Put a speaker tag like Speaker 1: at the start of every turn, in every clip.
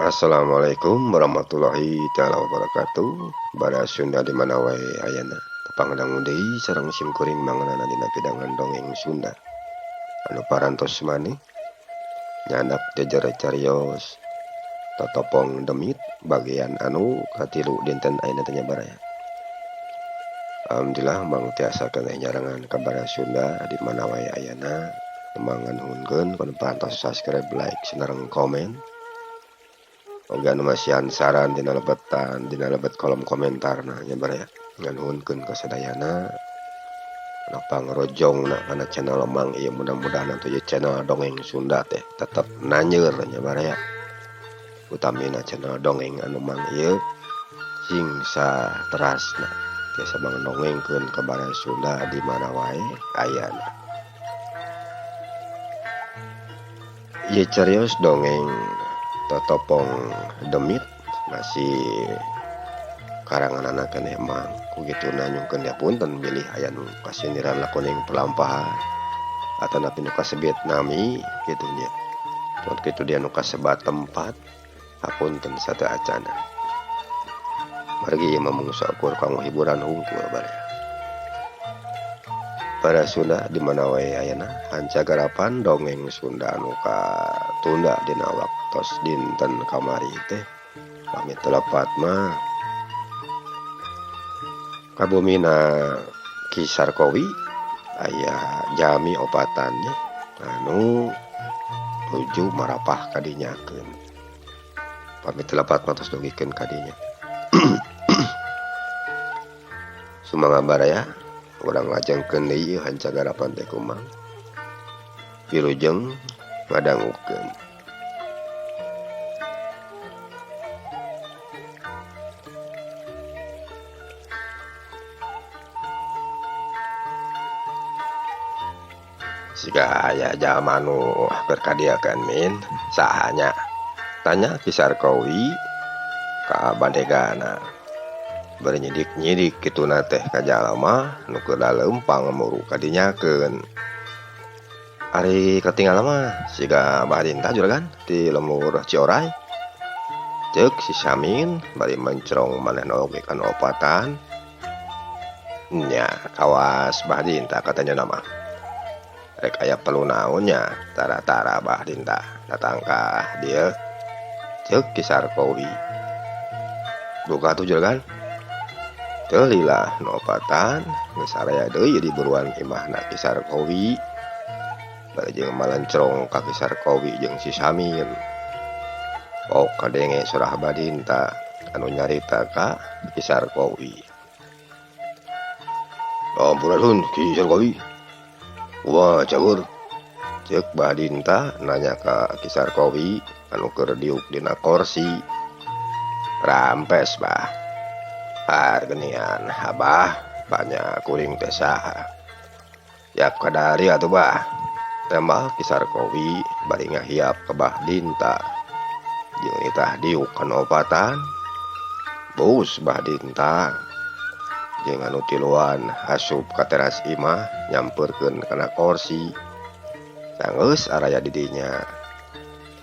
Speaker 1: Assalamualaikum warahmatullahi taala wabarakatuh. Bara Sunda di mana wae ayana. Tepang dangu deui sareng sim kuring manganana dina pidangan dongeng Sunda. Anu parantos maneh nyandak jejer carios totopong demit bagian anu katilu dinten ayeuna teh nya baraya. Alhamdulillah mang tiasa keneh nyarengan ka bara Sunda di mana wae ayana. Mangan nuhunkeun kana parantos subscribe, like, sareng komen. Oge anu masihan saran dina lebetan dina lebet kolom komentar nah nya baraya. Nganuhunkeun ka sadayana. Anu pangrojongna kana channel Mang ieu mudah-mudahan atuh ieu channel dongeng Sunda teh tetep nanyeur nya baraya. Utamina channel dongeng anu Mang ieu sing saterasna tiasa mangdongengkeun ka baraya Sunda di mana wae ayana. Ieu carios dongeng totopong demit masih karanganana keneh Mang ku kituna nyungkeun punten bilih aya nu kasindiran lakuning pelampahan atanapi nu kasebet nami kitu nya. Mun kitu dia nu kasebat tempat hapunten sateuacana. Margi ieu mah mung saukur kanggo hiburan hungkul baraya. Para Sunda di mana wae ayana hanca garapan dongeng Sunda anu katunda dina waktos dinten kamari teh pamit telepat mah kabumina Ki Sarkowi aya jami opatannya anu nuju marapah kadinyakeun. Pamit telepat mah tos dugikeun kadinya. Sumangga baraya urang lajengkeun deui hanca garapan teh kumang. Wilujeng ngadangukeun. Siga aya jalma nu keur kadieukeun min saha nya? Tanya Ki Sarkowi ka bandegana. Bari nyidik-nyidik kituna teh ka jalma nu keur laleumpang muru kadinyakeun. Ari katinggal mah siga Abah Dinta juragan ti lembur Cioray. Ceuk si Samin bari mencrong manehna oge kana opatan. Nya kawas Bah Dinta katanya mah. Rek aya perlu naon nya tara-tara Bah Dinta datang ka dieu. Ceuk Ki Sarkowi. Duka atuh juragan. Teu lila nu opatan geus saraya deui di buruan imahna Ki Sarkowi. Bari jeung malencrong ka Ki Sarkowi jeung si Samin. Oh kadenge surah Bah Dinta anu nyarita ka Ki Sarkowi. Ampurasun Ki Sarkowi. Kumaha cagur? Ceuk Bah Dinta nanya ka Ki Sarkowi anu keur diuk dina korsi. Rampes bah. Ar geuningan abah banyak kuring teh saha. Yap kadari atuh bah. Tembal Ki Sarkowi bari ngahiap ka Bah Dinta. Jeung nitah diuk kana opatan. Bus Bah Dinta jeung anu tiluan asup ka teras imah nyamperkeun kana korsi. Sanggeus araya di dinya.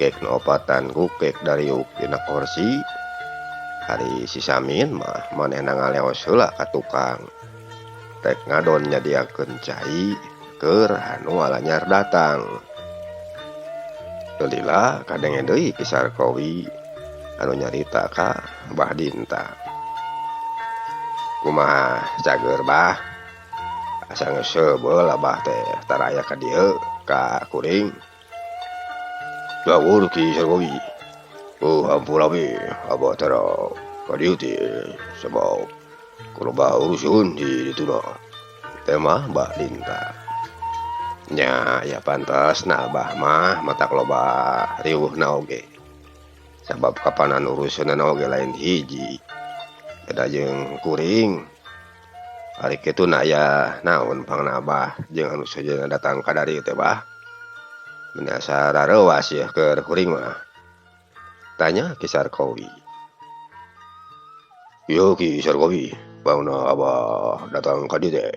Speaker 1: Kek nu opatan gukek dariuk dina korsi. Ari si Samin mah manehna ngaleos heula ka tukang. Rek ngadon nyadiakeun cai keur anu alanyar datang. Teu lila kadenge deui Ki Sarkowi anu nyarita ka Bah Dinta. Kumaha cager bah? Asa geus seubeul abah teh tara aya ka dieu ka kuring. Cagur Ki Sarkowi. Oh hampura we abah tara ka dieu teh sabab kuloba urusan di dituna. Teh mah Bah Dinta. Nya ya pantasna abah mah matak loba riweuhna oge. Sabab kapanan urusanna oge lain hiji. Beda jeung kuring. Ari kituna aya naon pangna abah jeung anu sejenna datang ka dieu teh bah. Meni asa rareuwas yeuh keur kuring mah. Tanya Ki Sarkowi. Ieu Ki Sarkowi, pangna abah datang ka dieu teh.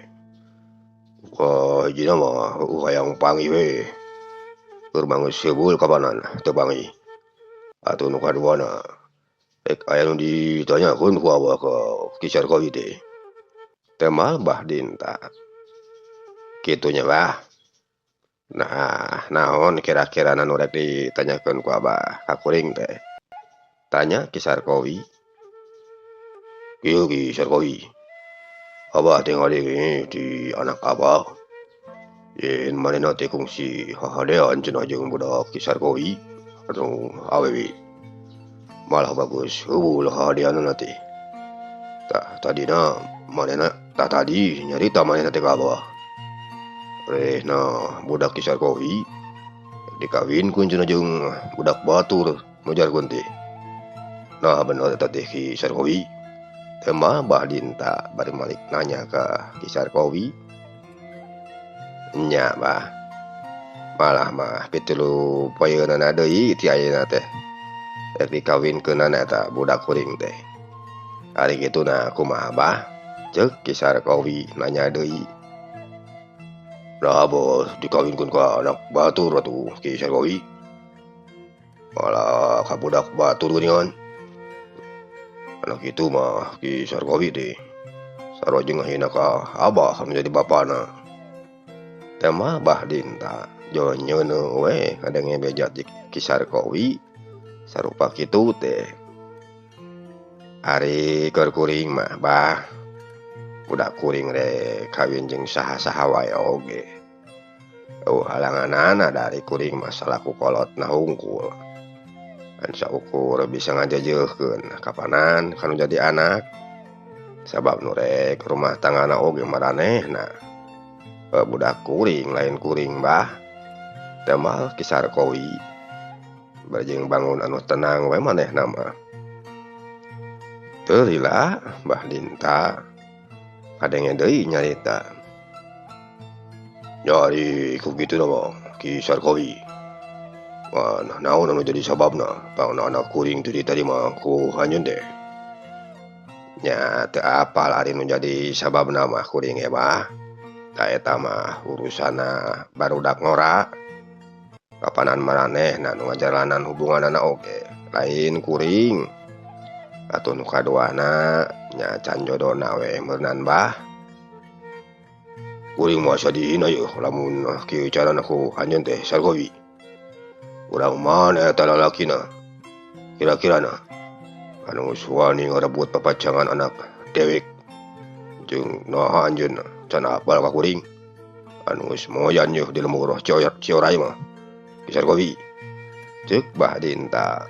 Speaker 1: Kahijina mah hayang panggih we. Keur mah geus seubeul kapanan teu panggih. Atuh nu kaduana rek aya nu ditanyakeun ku Abah ka Ki Sarkowi teh. Temal Bah Dinta. Kitu nya Bah. Nah, naon kira-kira nu rek ditanyakeun ku Abah ka kuring teh? Tanya Ki Sarkowi. Kieu Ki Sarkowi. Abah teh ngadenge ti anak Abah. Yen manehna teh kungsi hahadean cenah jeung budak Ki Sarkowi anu awewe. Malah bagus heueuh hahadeanna teh. Tah tadina manehna tah tadi nyarita manehna teh ka Abah. Rehna budak Ki Sarkowi dikawinkeun cenah jeung budak batur ujarkeun teh. Nah bener eta teh Ki Sarkowi. Tema Bah Dinta bari malik nanya ka Ki Sarkowi. Nya Bah. Malah mah 7 poeunana deui ti ayeuna teh. Rek dikawinkeunana eta budak kuring teh. Ari kituna kumaha Bah? Ceuk Ki Sarkowi nanya deui. Nah bos dikawinkeun ka anak batur atuh Ki Sarkowi. Malah ka budak batur geuningan. Anak kitu mah Ki Sarkowi teh sarua jeung ngahina ka Abah anu jadi bapana. Tema Bah Dinta jonyeuneuh we ngadenge beja ti Ki Sarkowi sarupa kitu teh. Ari keur kuring mah Bah, budak kuring rek kawin jeung saha-saha wae oge. Eueuh halanganana dari kuring mah salaku kolotna hungkul. Ngan saukur bisa ngajejeuhkeun kapanan kanu jadi anak. Sabab nu rek rumah tanggana oge maranehna. Budak kuring lain kuring Bah. Temal Ki Sarkowi. Bari jeung bangun anu tenang we manehna mah. Teu lila Bah Dinta kadenge deui nyarita. Jadi ku kituna mah Ki Sarkowi. Ngan naon anu jadi sababna pangna anak kuring teu ditarima ku anjeun teh. Nya teu apal ari nu jadi sababna mah kuring ge Bah. Da eta mah urusanna barudak ngora. Kapanan maranehna nu ngajalanan hubunganana oge lain kuring. Atuh nu kaduana nya can jodona we meurnan Bah. Kuring mah asa dihina yeuh lamun kieu carana ku anjeun teh Sarkowi. Urang mana eta lalakina? Kira-kirana anu wani ngarebut papacangan anak dewek jeung naha anjeunna can apal ka kuring. Anu geus moyan yeuh di lembur Cioray mah. Ki Sarkowi. Ceuk Bah Dinta.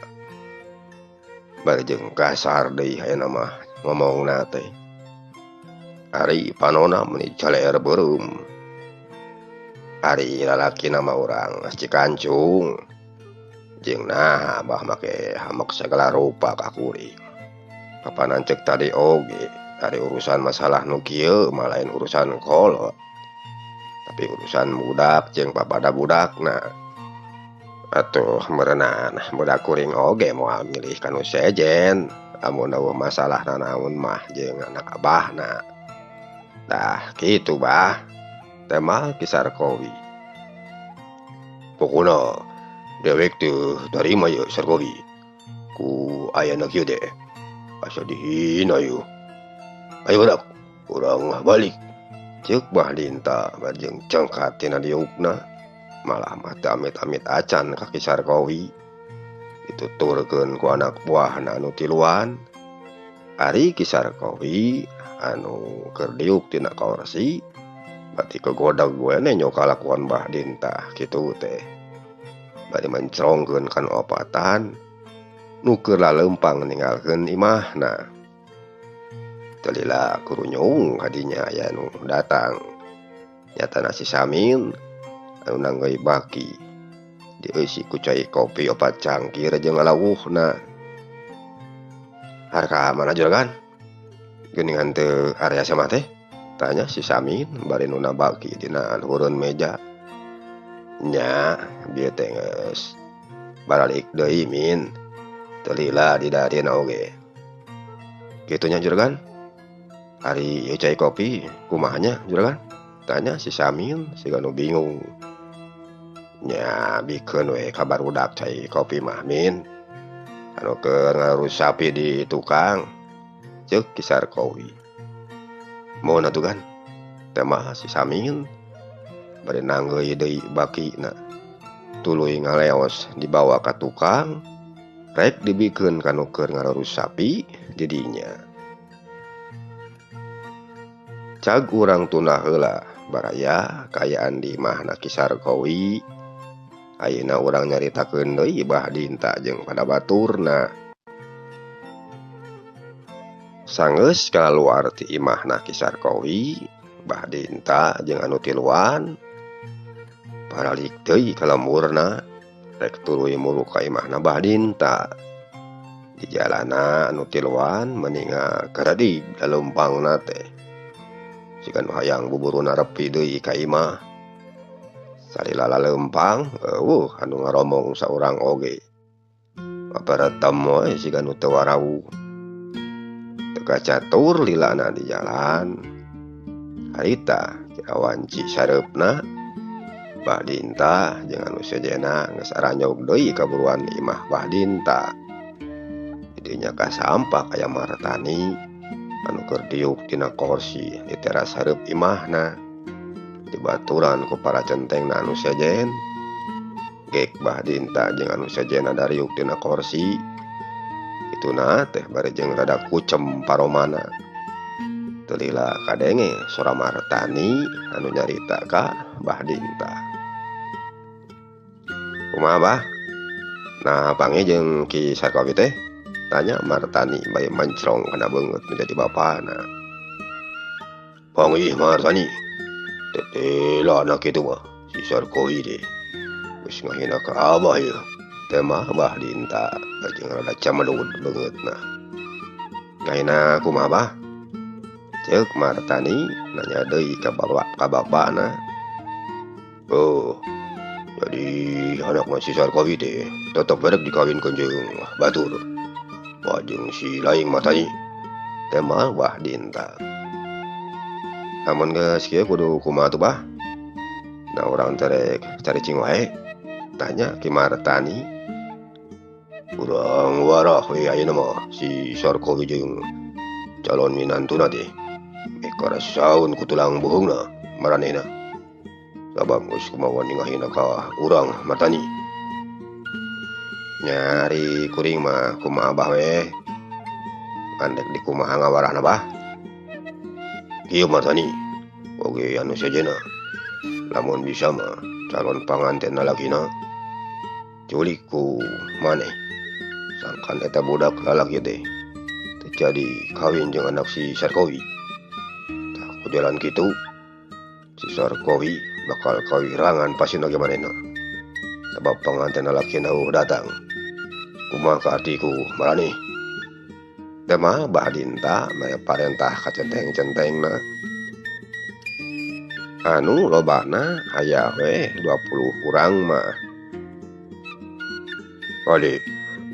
Speaker 1: Bari jeung kasar deui ayeuna mah ngomongna teh. Ari panona meuni caleer beureum. Ari lalakina mah urang Cikancung. Jeung naha Abah make hamek sagala rupa ka kuring. Kapanan ceuk tadi oge, ari urusan masalah nu kieu mah lain urusan kolot. Tapi urusan budak jeung papada budakna. Atuh meureunana budak kuring oge moal milih ka nu sejen. Lamun eueuh masalah nanaon mah jeung anak abahna. Tah kitu Bah. Temal Ki Sarkowi. Pokona dewek teu tarima yeuh Sarkowi. Ku ayana kieu teh asa dihina yeuh. Ayo budak, urang balik. Ceuk Bah Dinta bari jeung cengkat tina diukna. Malah mah teu amit-amit acan ka Ki Sarkowi. Dituturkeun ku anak buahna anu tiluan. Ari Ki Sarkowi anu keur diuk tina korsi bati kegodag we nenyo kalakuan Bah Dinta kitu teh. Bari mencrongkeun kana opatan nu keur laleumpang ninggalkeun imahna. Teu lila kurunyung kadinya aya nu datang. Nyatana si Samin anu nanggeuy baki dieusi ku cai kopi opat cangkir jeung lalawuhna. Harka mana juragan? Geuningan teu area sama teh? Tanya si Samin bari nu nabaki dina luhureun meja. Nya bieu teh geus baralik deui Min. Teu lila didarieun oge. Kitu nya juragan? Ari ieu cai kopi kumaha nya juragan? Tanya si Samin siga nu bingung. Nya bikeun we ka barudak cai kopi mah Min. Anu keur ngarurus sapi di tukang. Ceuk Ki Sarkowi. Mun atuh kan? Teh mah si Samin bari nanggeui deui bakina. Tuluy ngaleos dibawa ka tukang rek dibikeun ka nu keur ngarurus sapi di dinya. Cag urang tunda heula baraya kaayaan di imahna Ki Sarkowi. Ayeuna urang nyaritakeun deui Bah Dinta jeung pada baturna. Sanggeus kaluar ti imahna Ki Sarkowi, Bah Dinta jeung anu tiluan paralik deui ka lemburna rek tuluy mulu ka imahna Bah Dinta. Di jalana anu tiluan meninga karadig laleumpangna teh. Siga nu hayang buburuna repi deui ka imah. Salila laleumpang eueuh anu ngaromong saurang oge. Paparetem we siga nu teu warawuh. Teu kacatur lilana di jalan. Harita kira wanci sareupna Bah Dinta jeung anu sejenna geus aranyog deui ka buruan imah Bah Dinta. Didinya kasampak aya Martani anu keur diuk tina korsi di teras hareup imahna. Dibaturan ku para centengna anu sejen. Gek Bah Dinta jeung anu sejenna dariuk tina korsi. Kituna teh bari jeung rada kucem paromana. Teu lila kadenge sora Martani anu nyarita ka Bah Dinta. Kumaha Bah? Nah panggih jeung Ki Sarkowi teh? Tanya Martani bari mencrong kana beungeut nu jadi bapana. Panggih Martani. Tetela anak kitu mah si Sarkowi teh. Geus ngahina ka abah ieu. Teh mah Bah Dinta jeung rada camedud beungeutna. Ngahina kumaha Bah? Ceuk Martani nanya deui ka bapana. Oh, jadi anakna si Sarkowi teh tetep we rek dikawinkeun jeung batur. Wah jeung si laing Martani. Teh mah Bah Dinta. Lamun geus kieu kudu kumaha tuh Bah? Nah urang teh rek caricing wae. Tanya Ki Martani. Urang warah we ayeuna mah si Sarkowi jeung calon minantuna teh. Karasaun ku tulang buhungna maranehna. Sabab geus kumaha ngahina ka urang Martani. Nyari kuring mah kumaha Abah we. Andek di kumaha ngawarahna Bah. Kieu Martani, oge anu sejenna. Lamun bisa mah calon panganten lalakina culik ku maneh. Sangkan eta budak lalaki teh teu jadi kawin jeung anak si Sarkowi. Tah ku jalan kitu si Sarkowi bakal kawirangan pasina ge manehna. Sabab panganten lalakina eueuh datang. Kumaha kaarti ku maraneh? Teh mah Bah Dinta mere parentah ka centeng-centengna. Anu lobana aya we 20 urang mah. Ade,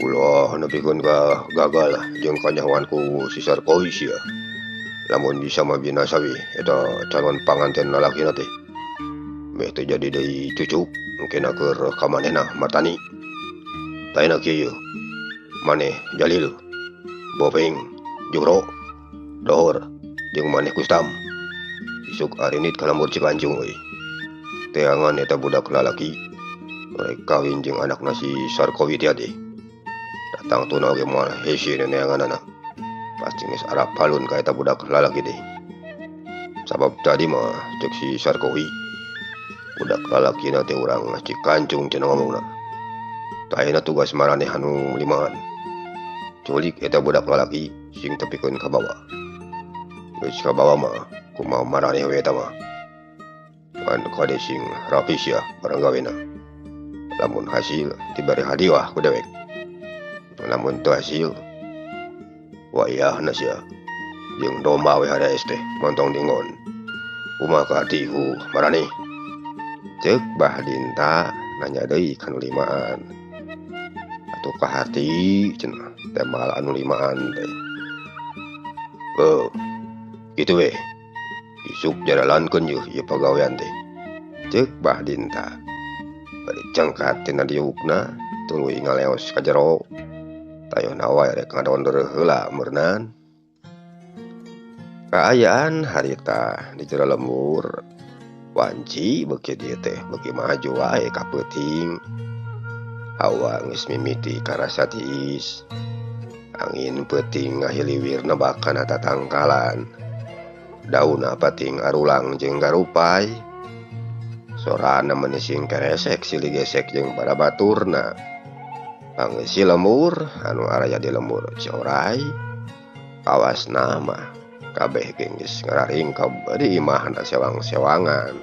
Speaker 1: ulah nepikeun ka gagal jeung kanyahoan ku si Sarkowi sia. Lamun bisa mah binasa we eta calon panganten lalakina teh. Meh teu jadi deui cucuk mungkin keur ka manehna Martani. Taena kieu maneh Jalil, Bopeng, Juro, Dohor, jeung maneh Kustam. Isuk arinit ka lembur Cikancung euy. Teangan eta budak lalaki rek kawin jeung anakna si Sarkowi teh teh. Datang tuna oge moal hese neanganana. Pasti geus arapalun ka eta budak lalaki teh. Sabab tadi mah ceuk si Sarkowi budak lalakina teh urang Cikancung cenah ngomongna. Tah ayeuna tugas maraneh anu limaan. Culik eta budak lalaki sing tepikeun ka bawa. Geus ka bawa mah kumaha maraneh we eta mah. Kan kade sing rapi sia barang gawena. Lamun hasil diberi hadiah ku dewek. Lamun teu hasil wayahna sia jeung domba we haraes teh montong dinggon. Kumaha kaarti ku maraneh? Ceuk Bah Dinta nanya deui ka nu limaan. Atuh kaharti cenah teh mal anu limaan teh. Oh, kitu we. Isuk jaralankeun yeuh ieu pagawean teh. Ceuk Bah Dinta. Bari cengkat tina diukna tuluy ngaleos ka jero. Tayona wae rek ngadonder heula meurnan. Kaayaan harita di jero lembur wanci beuki dieu teh beuki maju wae ka peuting. Hawa geus mimiti karasa tiis. Angin peuting ngahiliwir nebak kana tatangkalan. Daunna pating arulang jeung garupai. Sorana meuni sing keresek silih gesek jeung pada baturna. Pangeusi lembur anu araya di lembur Cioray kawasna mah kabeh geus ngararingkeb di imahna sewang-sewangan.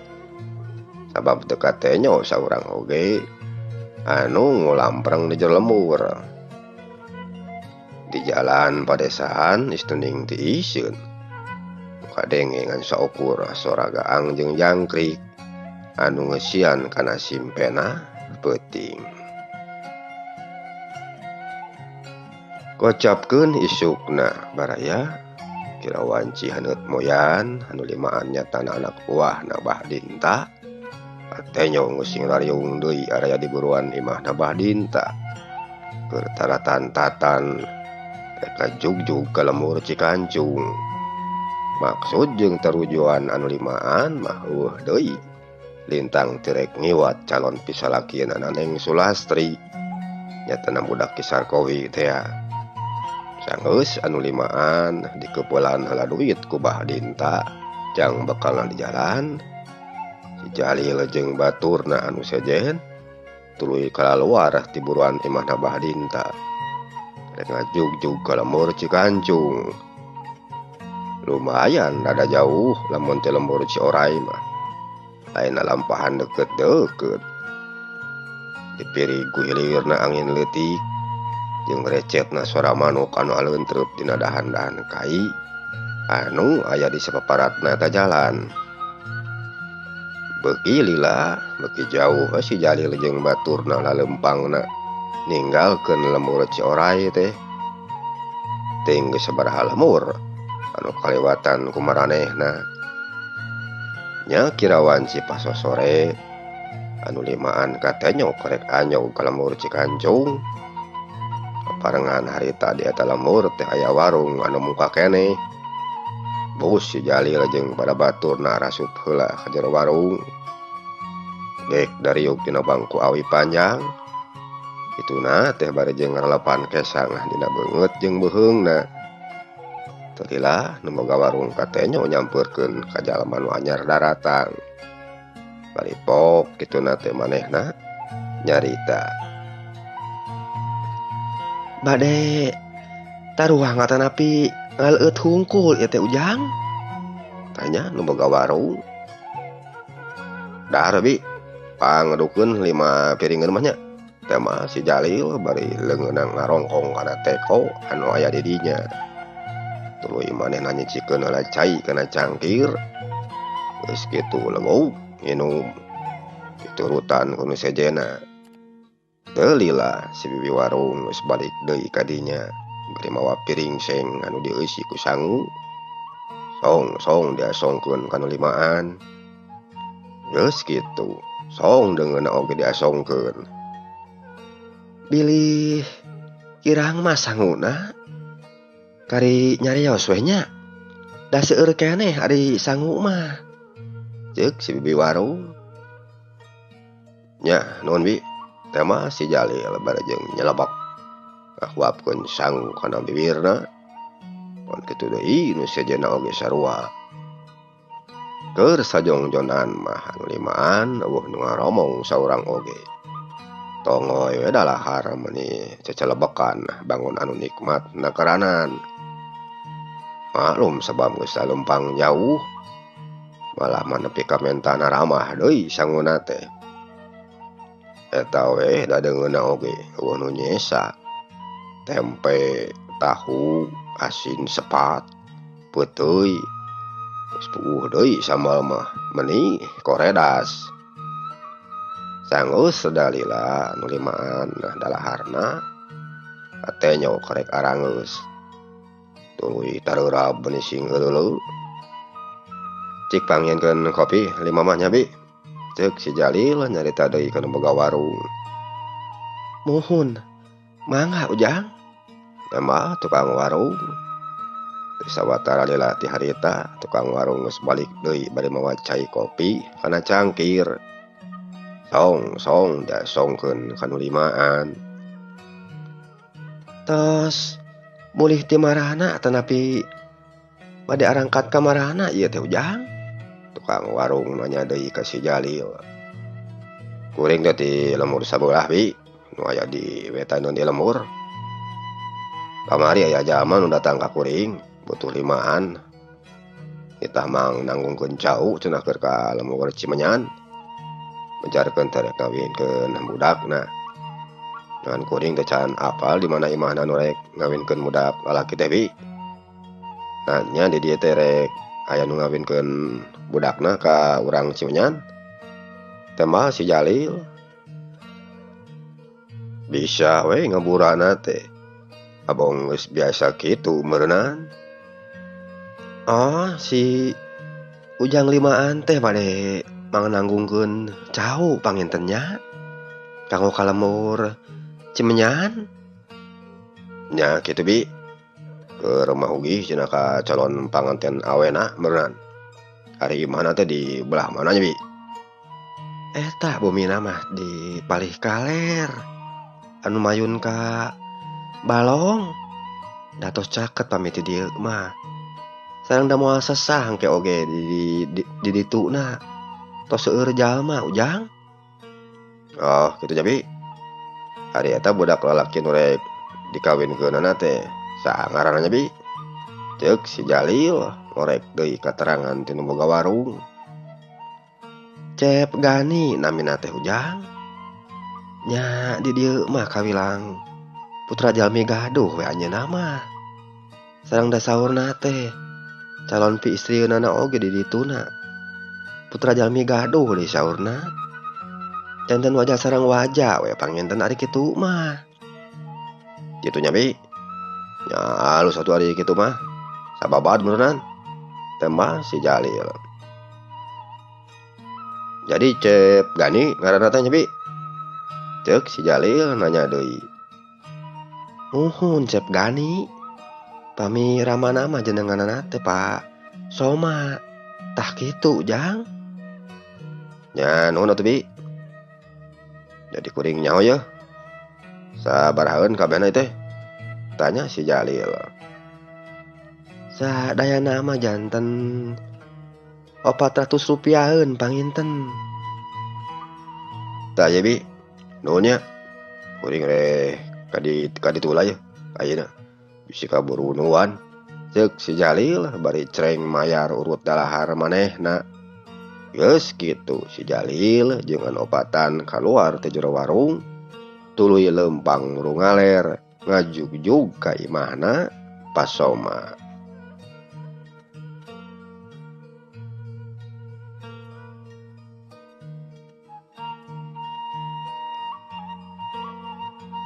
Speaker 1: Sabab teu katenyo saurang oge anu ngulampreng di jero lembur. Di jalan padesaan istuning tiiseun. Kadenge ngan saukur sora gaang jeung jangkrik anu ngeusian kana simpena peuting. Kocapkeun isukna baraya kira wanci haneut moyan anu limaan nyatana anak buahna Bah Dinta. Atenyo geus sing rariung deui araya di buruan imahna Bah Dinta. Keur taratan-tatan rek jugjug ka lembur Cikancung. Maksud jeung tarujuan anu limaan mah eueuh deui. Lintang tirek ngiwat calon pisalakieun Neng Sulastri. Nyatana budak Ki Sarkowi tea. Sanggeus anu limaan dikeupelan heula duit ku Bah Dinta jang bekalna di jalan. Si Jalil jeung baturna anu sejen tuluy kalaluar ti buruan imahna Bah Dinta. Rek ngajugjug ka lembur Cikancung. Lumayan rada jauh lamun teh lembur Cioray mah. Lain lampahan deket-deket. Dipiri ku hilirna angin leutik jeung recetna suara manuk anu aleunteup dina dahan-dahan kai anu aya di sapaparatna eta jalan. Beuki lila, beuki jauh si Jalil jeung baturna lalempangna ninggalkeun lembur Cioray teh. Ting geus sabaraha lembur anu kalewatan ku maranehna. Nya kira wanci pasosore anu limaan katenyo karek anyog ka lembur Cikancung. Parengan harita di eta lembur teh aya warung anu muka keneh. Bus si Jalil jeung pada baturna rasup heula ka jero warung. Gek dariuk dina bangku awi panjang. Ituna teh bari jeung ngarelepan kesang dina beungeut jeung beuheungna. Teu lila nu boga warung katenyo nyampeurkeun ka jalma nu anyar daratang. Bari pok kituna teh manehna nyarita. Bade taruang atanapi ngaleueut hungkul ieu teh Ujang? Tanya nu boga warung. Dahar bi, pangedukeun 5 piringan mah nya. Teh mah si Jalil bari leungeunna ngarongkong kana teko anu aya di dinya. Tuluy manehna nyicikeun heula cai kana cangkir. Geus kitu legok nginum. Diturutan ku nu sejena. Teu lila si bibi warung geus balik deui ka dinya. Bari mawa piring seng anu dieusi ku sangu. Song-song diasongkeun ka nu limaan. Geus kitu, song deungeunna oge diasongkeun. Bilih kirang mah sanguna. Kari nyarios weh nya. Da seueur keneh ari sangu mah. Ceuk si bibi warung. Nya nuhun bi. Teh mah si Jalil bari jeung nyelebok. Ngahuapkeun sangu kana bibirna. Pon kitu deui nu sejenna oge sarua. Keur sajongjonan mah anu limaan eueuh nu ngaromong saurang oge. Tongoy we dalahar meuni cecelebekan bangun anu nikmat nakeranan. Maklum sabab geus lempang jauh. Malah mah nepi ka mentana ramah deui sanguna teh. Eta we da deungeunna oge eueuh nu nyesa. Tempe, tahu, asin sepat, peuteuy. Geus puguh deui sambal mah meuni koredas. Sanggeus sadalila nu limaan dalaharna atenyo karek arangeus. Tuluy tareurab meuni sing heuleuleu. Cik pangieunkeun kopi lima mah nya bi. Ceuk si Jalil nyarita deui ka nu boga warung. Muhun, mangga Ujang. Tambah tukang warung. Teu sawatara lila ti harita tukang warung geus balik deui bari mawa cai kopi kana cangkir. Song song dasongkeun ka nu limaan. Tos mulih ti marana tanapi bade arangkat ka marana ieu teh Ujang? Tukang warung nanya deui ka si Jalil. Kuring teh ti lembur sabelah bi, nu aya di wetan di lembur. Kamari aya jalma nu datang ka kuring, butuh limaan. Nitah mang nanggungkeun cau cenah keur ka lembur Cimenyan. Mejarkeun teh rek ngawinkeun budakna. Ngan kuring teh can apal di mana imahna nu rek ngawinkeun budak lalaki teh bi. Nanya di dieu teh rek aya nu ngawinkeun budakna ka urang Cimenyan. Tembah si Jalil. Bisa we ngaburana teh. Abong geus biasa kitu meureunnan. Oh, si Ujang limaan teh bade mangnanggungkeun cau panginten nya. Kanggo ka lembur Cimenyan. Nya kitu bi. Keur rumah ugih cenah ka calon panganten awena meureunnan. Ari imahna teh di belah mana nya bi? Eta bumina mah di palih kaler. Anu mayun ka Balong. Da tos caket pami ti dieu mah. Sareng da moal sesah engke oge di dituna. Tos seueur jalma Ujang. Oh, kitu nya bi. Ari eta budak lalaki nu rek dikawinkeunana teh saha ngaranna nya bi? Ceuk si Jalil ngorek deui katerangan ti nu boga warung. Cep Gani namina teh Ujang. Nya di dieu mah kawilang putra jalmi gaduh we anjeunna mah. Sareng da saurna teh calon pi istrieunana oge di dituna. Putra jalmi gaduh deui saurna. Janten wajah sareng wajah we panginten ari kitu mah. Kitu nya bi. Nya alus atuh ari kitu mah. Sababad meureunan. Tembah si Jalil. Jadi Cep Gani ngaranna teh nya bi? Ceuk si Jalil nanya deui. Muhun Cep Gani. Pami ramana mah jenenganna teh Pak Soma. Tah kitu Jang. Nya nuhun atuh bi. Jadi kuring nyaho yeuh. Sabarahaeun kabehna teh? Tanya si Jalil. Sadayana mah janten 400 rupiaheun panginten. Tah ieu bi. Nuhun nya. Kuring reh ka ditu heula yeuh ayeuna. Bisi kaburu nuan. Ceuk si Jalil bari cereng mayar urut dalahar manehna. Geus kitu si Jalil jeung anu opatan kaluar ti jero warung. Tuluy leumpang rungaler ngajugjug ka imahna Pasoma.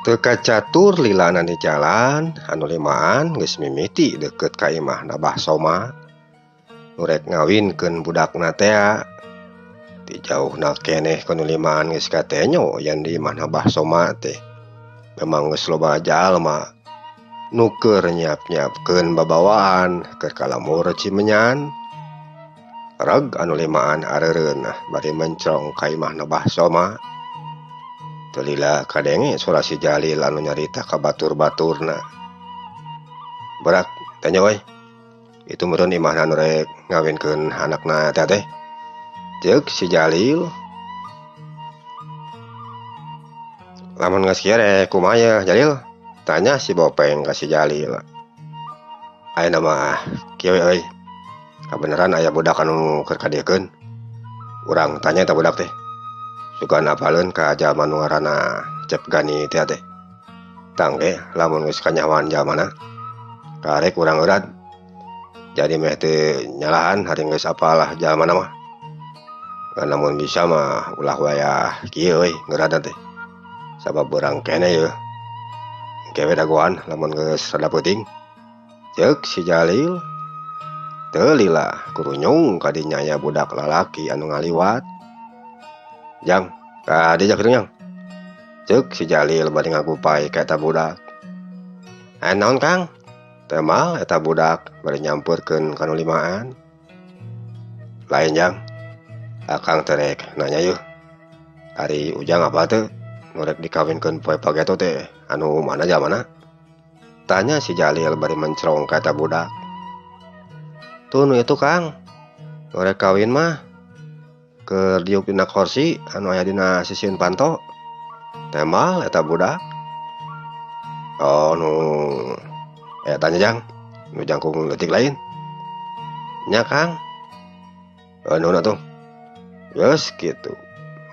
Speaker 1: Teu kacatur lilana di jalan anu limaan geus mimiti deukeut ka imahna Bah Soma. Nu rek ngawinkeun budakna tea. Ti jauhna keneh ku nu limaan geus katenyo yen di imahna Bah Soma teh. Memang geus loba jalma nu keur nyiap-nyiapkeun babawaan keur ka lembur Cimenyan. Reg anu limaan areureun bari mencrong ka imahna Bah Soma. Teu lila kadenge sora si Jalil anu nyarita ka batur-baturna. Berak tanya we. Itu meureun imahna nu rek ngawinkeun anakna teh teh. Ceuk si Jalil. Lamun geus kieu rek kumaha yeuh Jalil? Tanya si Bopeng ka si Jalil. Ayeuna mah kieu we euy. Kabeneran aya budak anu keur kadiekeun. Urang tanya eta budak teh. Sugan apaleun ka jalma nu ngaranna Cep Gani teh teh. Tangge lamun geus kanyahoan jalmana. Karek urang eurat. Jadi meh teu nyalahan hari geus apalah jalmana mah. Ngan lamun bisa mah ulah wayah kieu euy ngeuratna teh. Sabab beurang keneh yeuh. Engke we dagoan lamun geus rada peuting. Ceuk si Jalil. Teu lila kurunyung ka dinya aya budak lalaki anu ngaliwat. Jang, ka dieu jang. Ceuk si Jalil bari ngagupai ka eta budak. Aya naon Kang? Temal eta budak bari nyamperkeun ka nu limaan. Lain jang. Akang teh rek nanya yeuh. Ari Ujang apa teu nu rek dikawinkeun poe pageto teh anu mana jalmana? Tanya si Jalil bari mencrong ka eta budak. Tuh nu itu Kang. Nu rek kawin mah keur diuk dina korsi anu aya dina sisieun panto. Temal eta budak. Oh nu eta nya Jang, nu jangkung leutik lain. Nya Kang. Nuhun atuh. Geus kitu.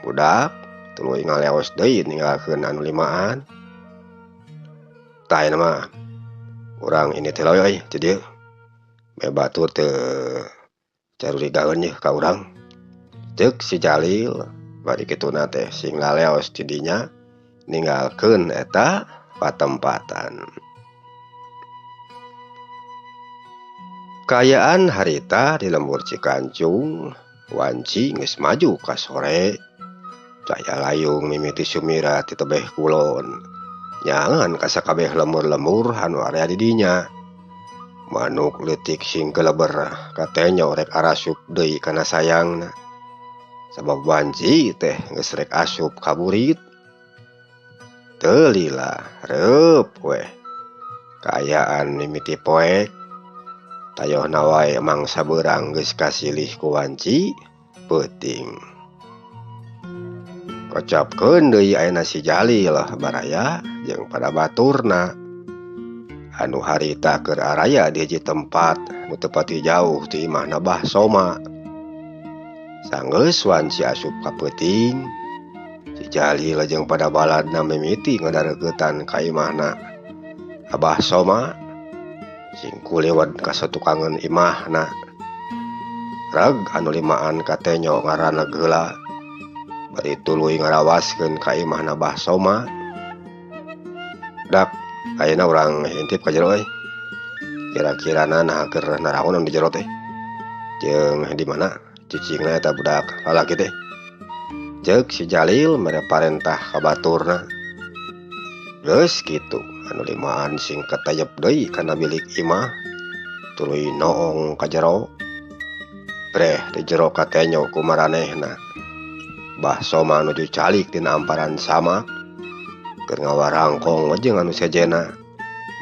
Speaker 1: Budak tuluy ngaleos deui ninggalkeun anu limaan. Tah ayeuna mah urang ini teh euy ti dieu. Meh batur teu carurigaeun yeuh ka urang. Ceuk si Jalil bari kituna teh sing laleos ti dinya ninggalkeun eta patempatan. Kaayaan harita di lembur Cikancung wanci geus maju ka sore. Caya layung mimiti sumira ti tebeh kulon. Nyangan ka sakabeh lembur-lembur anu area di dinya. Manuk leutik sing keleber katenyo rek arasup deui kana sayangna. Sabab wanci teh geus rek asup ka burit. Teu lila reup weh. Kaayaan mimiti poek. Tayohna wae mangsa beurang geus kasilih ku wanci peuting. Kocapkeun deui ayeuna si Jalil baraya jeung pada baturna. Anu harita keur araya di hiji tempat nu teu pati jauh ti imahna Bah Soma. Sanggeus wanci asup ka peuting, si Jalil jeung pada baladna mimiti ngadareukeutan ka imahna Abah Soma. Sing kulewat ka satukangeun imahna. Reg anu limaan katenyo ngaraneg heula. Bari tuluy ngarawaskeun ka imahna Bah Soma. Dak ayeuna urang intip ka jero euy. Kira-kirana naha keur naraonan di jero teh. Jeung di mana cicingna eta budak lalaki teh. Ceuk si Jalil mere parentah ka baturna. Geus kitu anu limaan sing katayep deui kana bilik imah tuluy noong ka jero. Breh di jero katenyo ku maranehna. Bah Soma nuju calik dina amparan samak keur ngawarangkong jeung anu sejena.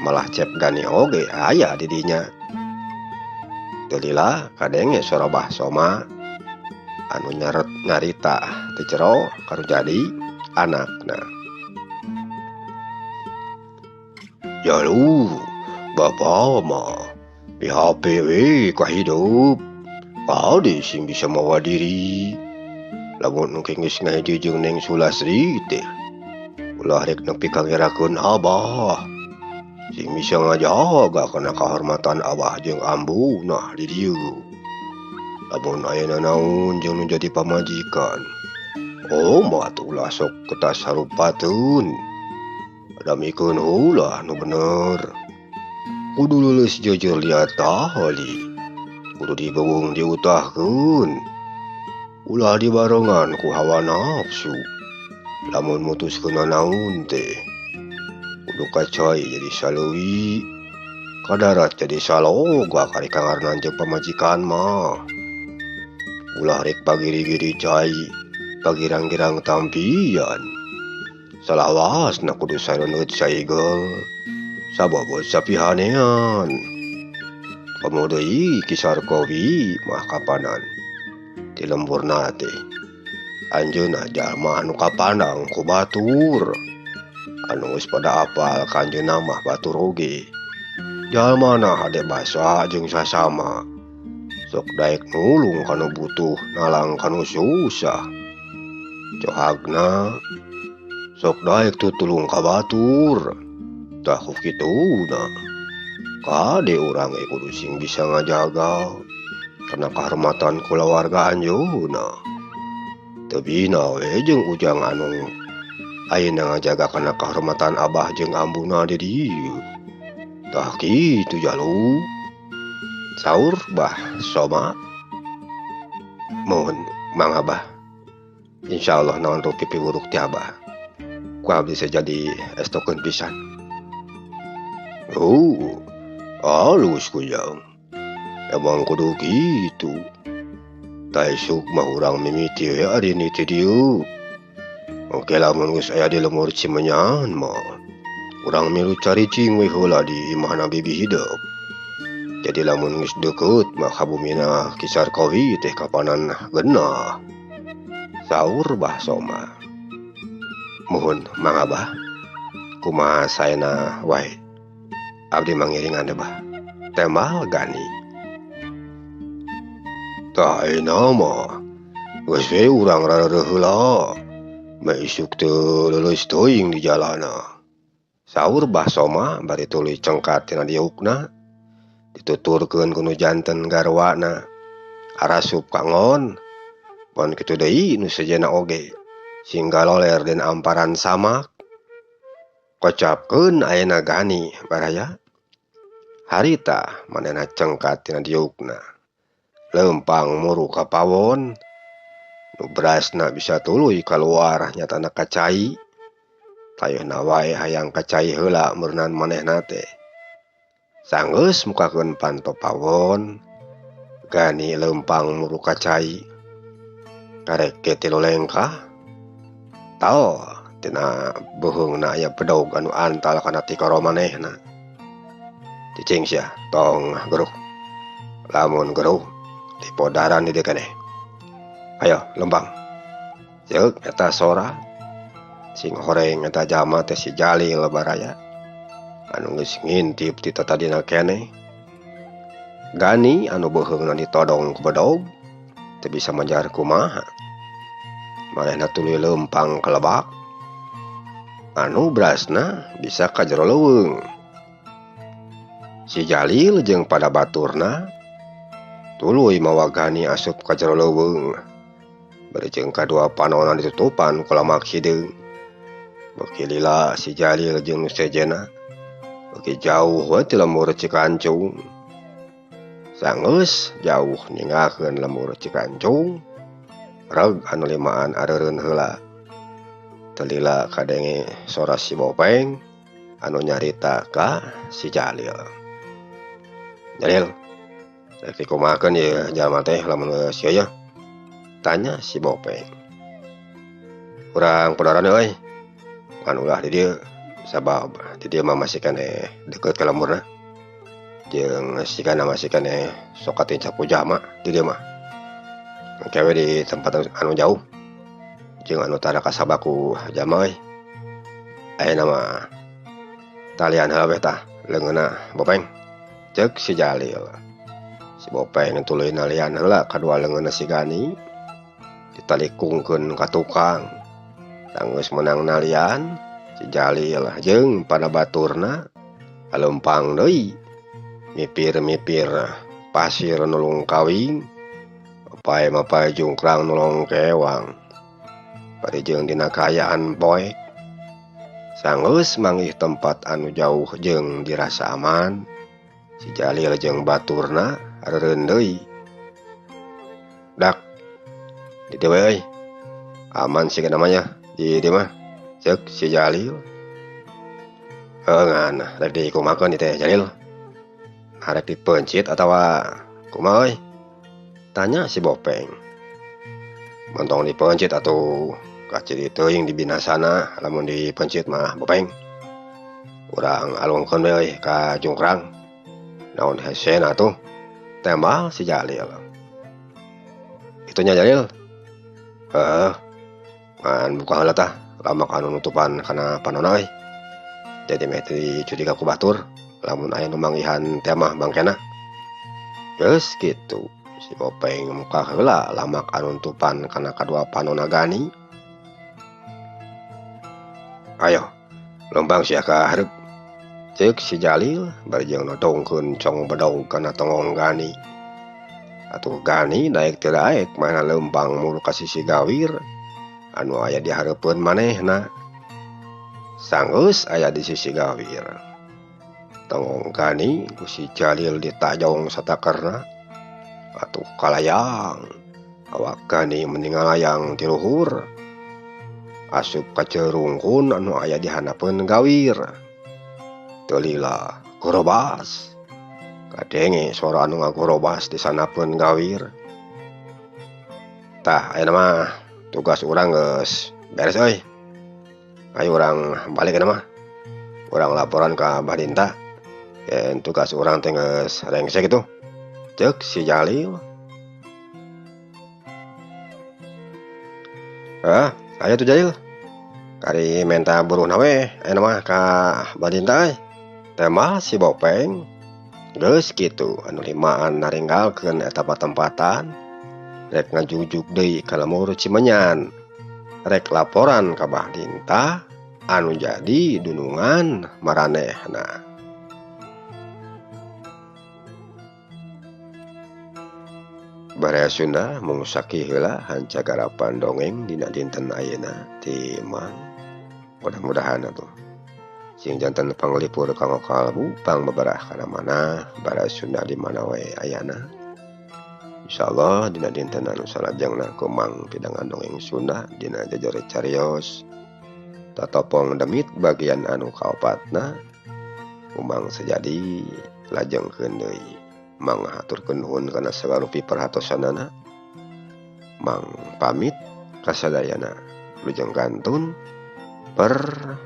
Speaker 1: Malah Cep Gani oge aya di dinya. Teu lila kadenge sora Bah Soma anu nyaret nyarita ti jero karujadi anakna. Jalu, bapa mah di HP we kahidup. Ade sing bisa mawa diri. Lamun engke geus ngahiji jeung Neng Sulasri teh, ulah rek nepi ka ngerakeun abah. Sing bisa ngajaga kana kahormatan abah jeung ambuna di dieu. Lamun aya nanaon jeung nu jadi pamajikan, oh mah atuh ulah sok ketasarupateun. Damikeun ulah nu bener. Kudu leuleus jujur liat tahali. Kudu dibeuweung diutahkeun. Ulah dibarengan ku hawa nafsu. Lamun mutuskeun nanaon teh, kudu kacai jadi saleuwi. Kadarat jadi saloga kari kangarnan jeung pamajikan mah. Ulah rek pagiri-giri cai, pagirang-girang tampian. Salawasna kudu sareuneuh saigel, sababot sapihanean. Komo deui Ki Sarkowi mah kapanan di lemburna teh. Anjeunna jalma anu kapandang ku batur. Anu geus pada apal ka anjeunna mah batur oge. Jalmana hade basa jeung sasama. Sok daek nulung kanu butuh, nalang kanu susah. Cohagna sok daek tutulung ka batur. Tah ku kituna. Kade urang ge kudu sing bisa ngajaga kana kahormatan kulawarga anjeunna. Teu bina we jeung Ujang anu ayeuna ngajaga kana kahormatan abah jeung ambuna di dieu. Tah kitu jalu. Saur Bah Soma. Mohon Mang Abah. Insyaallah naon rupi piwuruk ti Abah. Ku abdi bisa jadi estokeun pisan. Oh, alus kujang. Emang kudu kitu. Tah isuk mah urang mimiti we ari niti dieu. Oke lamun geus aya di lembur Cimenyan mah urang milu caricing we heula di imahna bibi hidep. Jadi lamun geus deukeut mah ka bumina Ki Sarkowi teh kapanan genah. Saur Bah Soma. Muhun mangga Bah. Kumaha saena wae. Abdi mangiringan Bah. Tembal Gani. Tah ayeuna mah geus we urang rareureun heula. Meh isuk teu leuleus teuing di jalana. Saur Bah Soma bari tuluy cengkat tina diukna. Dituturkeun ku nu janten garwana. Arasup ka ngon. Pon kitu deui nu sejenna oge. Singga loler dina amparan samak. Kocapkeun ayeuna Gani baraya. Harita manehna cengkat tina diukna. Leumpang muru ka pawon. Nu berasna bisa tuluy kaluar nyatana ka cai. Tayeuhna wae hayang ka cai heula meureunan manehna teh. Sanggeus mukakeun panto pawon. Gani leumpang muru ka cai. Karek ge tilu lengkah. Tal tina beuheungna aya bedog anu antal kana tikoro manehna. Cicing sia tong geruh. Lamun geruh dipodaran di dieu keneh. Ayo leumpang. Ceuk eta sora. Sing horeng eta jalma teh si Jalil baraya. Anu geus ngintip ti tatadina keneh. Gani anu beuheungna ditodong ku bedog teu bisa majar kumaha. Manehna tuluy leumpang ka lebak. Anu berasna bisa ka jero leuweung. Si Jalil jeung pada baturna tuluy mawa Gani asup ka jero leuweung. Bari jeung kadua panonna ditutupan ku lamak hideung. Beuki lila si Jalil jeung nu sejenna. Beuki jauh we ti lembur Cikancung. Sanggeus jauh ninggalkeun lembur Cikancung. Reg anu limaan areureun heula. Teu lila kadenge sora si Bopeng anu nyarita ka si Jalil. Jalil, rek dikumahakeun ieu jalma teh lamun geus ieu yeuh? Tanya si Bopeng. Urang podaran euy. Ngan ulah di dieu sabab di dieu mah masih keneh deukeut ka lemburna. Jeung sigana masih keneh sok katincak ku jalma di dieu mah. Engke we di tempat anu jauh jeung anu tara kasabak ku jalma euy. Ayeuna mah talian heula we tah leungeunna Bopeng. Ceuk si Jalil. Si Bopeng tuluy nalian heula kadua leungeunna si Gani. Ditalikungkeun ka tukang. Sanggeus meunang nalian si Jalil jeung pada baturna kaleumpang deui. Mipir-mipir pasir nulung kawing. Mapai-mapai jungkrang nulung kewang. Bari jeung dina kaayaan poek. Sanggeus manggih tempat anu jauh jeung dirasa aman. Si Jalil jeung baturna areureun deui. Dak di dieu we euy. Aman siga namanya di dieu mah. Ceuk si Jalil. Heuh ngan rek dikumahakeun ieu teh Jalil. Arek dipeuncit atawa kumaha euy? Tanya si Bopeng. Montong dipeuncit atuh kaciri teuing dibinasana lamun dipeuncit mah Bopeng. Urang alungkeun we euy ka jungkrang. Naon hesena atuh? Tembal si Jalil. Itunya Jalil. Heuh. Ngan buka heula tah lamak anu nutupan kana panonna euy. Jadi meh teu curiga ku batur lamun aya nu manggihan teh mah bangkena. Geus kitu. Si Bopeng muka heula lamak anu nutupan kana kadua panonna Gani. Ayo, leumpang sia ka hareup. Ceuk si Jalil bari jeung nodongkeun cong bedog kana tonggong Gani. Atuh Gani daek teu daek manehna leumpang muru ka sisi gawir anu aya di hareupeun manehna. Sanggeus aya di sisi gawir. Tonggong Gani ku si Jalil ditajong satakerna. Atuh kalayang. Awak Gani mending ngalayang ti luhur. Asup ka cerungkun anu aya di handapeun gawir. Teu lila Gorobas. Kadenge suara anu ngagorobas di sanapeun gawir. Tah ayeuna mah tugas urang geus beres euy. Ayo urang balik ayeuna mah. Urang laporan ka Bah Dinta. Yen tugas urang teh geus rengse kitu. Ceuk si Jalil. Hah, ayo tuh Jalil. Kari menta buruhna we ayeuna mah ka Bah Dinta euy. Tema si Bopeng. Geus kitu anu limaan naringgalkeun eta patempatan. Rek ngajugjug deui ka lembur Cimenyan. Rek laporan ka Bah Dinta anu jadi dunungan maranehna. Baraya Sunda mung sakieu heula hanca garapan dongeng dina dinten ayeuna ti Mang. Mudah-mudahan atuh sing janten panglipur kanggo kalbu pangbeberah kana manah Baraya Sunda di mana we ayana. Insyaallah dina dinten anu salajengna ku Mang pidangan dongeng Sunda dina jajare carios tatopong demit bagian anu kaopatna Umang Sejadi lajengkeun deui. Mang haturkeun nuhun kana sagarupi perhatosanana. Mang pamit kasadayana. Wilujeng kantun permios.